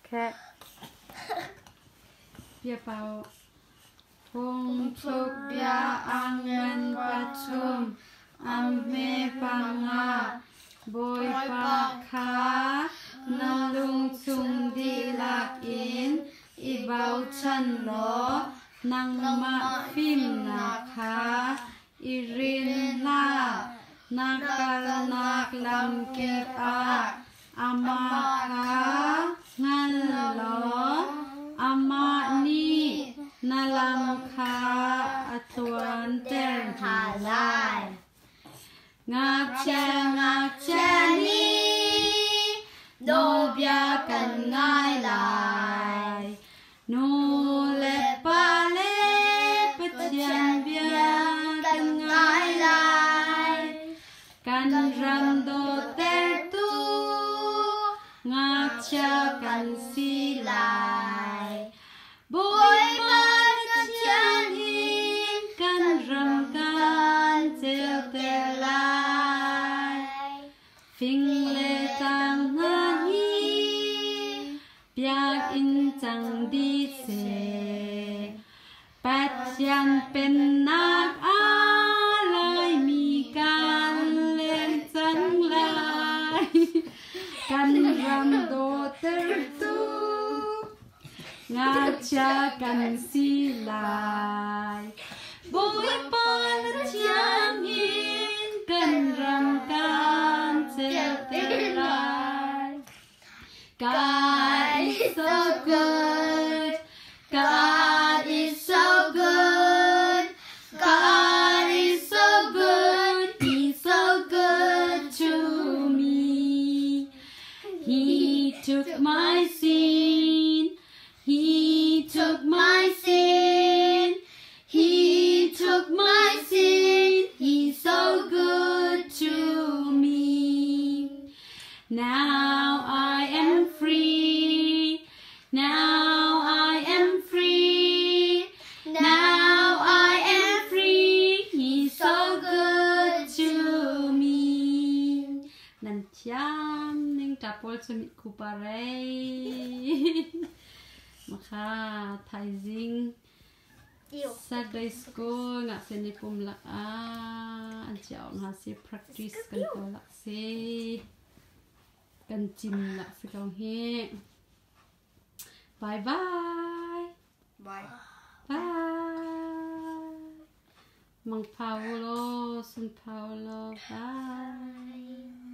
Khe. Bia pau. Phungthluk bia a ngan pathum, a hme panga. Bawipa kha na lungchung dihlak in i bochan law nangmah fimnak kha i rin hlah. Na kalnak lamkip ah Amah kha hngal law amah nih na lam kha a tluanter hna lai. Ngakchia ngakchia nih nawlbia kan ngai lai. Nu le pa le Pathian bia kan ngai lai. Kan ram dawttertu ngakchia kan si lai. Bawipa Pathian in kan ram kan ceuter lai. Fing le tlang hna hi biakinn cang dih seh. Pathian pennak ah Laimi kan leng cang lai. Kan ram dawtertu ngakchia kan si lai. Bawipa na thiang in kan ram kan ceuter lai. God is so good. God is so good. God is so good. He's so good to me. He took my sin. He took my sin. He took my sin. He's so good to me. Now I am free. Now I am free. Now I am free. He's so good to me. Nan thiam ning ta pawl cu mit ku pa rei. Makha thaizing Saturday school ngakchia nih pum lak ah an chiah awk hna si practice kan tuah lak si kan cim lak si ko hi. Bye bye. Bye. Bye. Mang phau lo, sun phau lo. Bye.